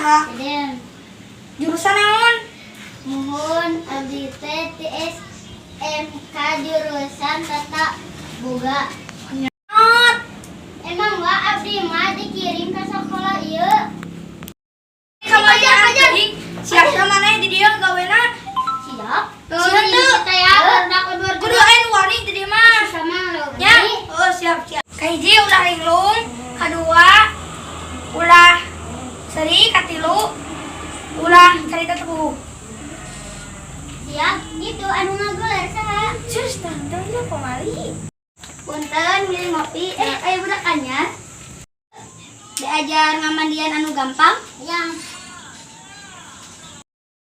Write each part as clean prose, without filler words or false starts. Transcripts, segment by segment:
Saha? Deden. Jurusan naon? Muhun, abdi teh ti SMK jurusan Tata Boga. Not. Emang wa abdi mah dikirim ke sekolah ieu. Kamu aja. Siap sama maneh di dieu gawena? Siap. Siap teu? Kita ya, barudak lembur. Kudu aya nu wani di dieu mah. Sama lo. Ya. Oh, siap, siap. Kahiji, ulah linglung, kadua ulah seuri, katilu ulah carita teu puguh. Siap, itu anu ngagoler saha? Cus, tante nya pamali. Punten, milih ngopi. Eh, ayo budak anyar. Diajar ngamandian anu gampang? Yang.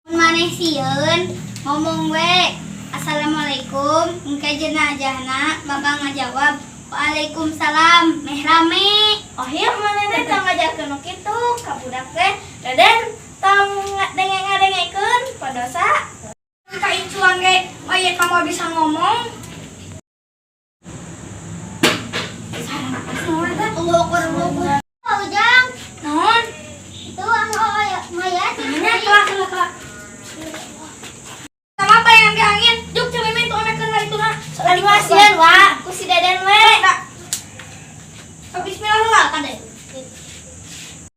Mun maneh sieun, ngomong we. "Assalamualaikum." Engke jenazahna bakal ngajawab, "Waalaikumsalam." Meh rame. Oh iya, mana teh tong ngajarkeun nu kitu ka budak teh. Deden tong denge ngadengekeun padosa. Ka incuan ge mayat kamu bisa ngomong. Allah Akbar, Allah Akbar. Oh, Ujang, Naon? Itu anu oh, mayat. Nya kelak kelak kelak. Sama apa yang ambil angin? Juk cemimin tuh amekeun lah itu na. Aing mah sieun wa ku si Deden we.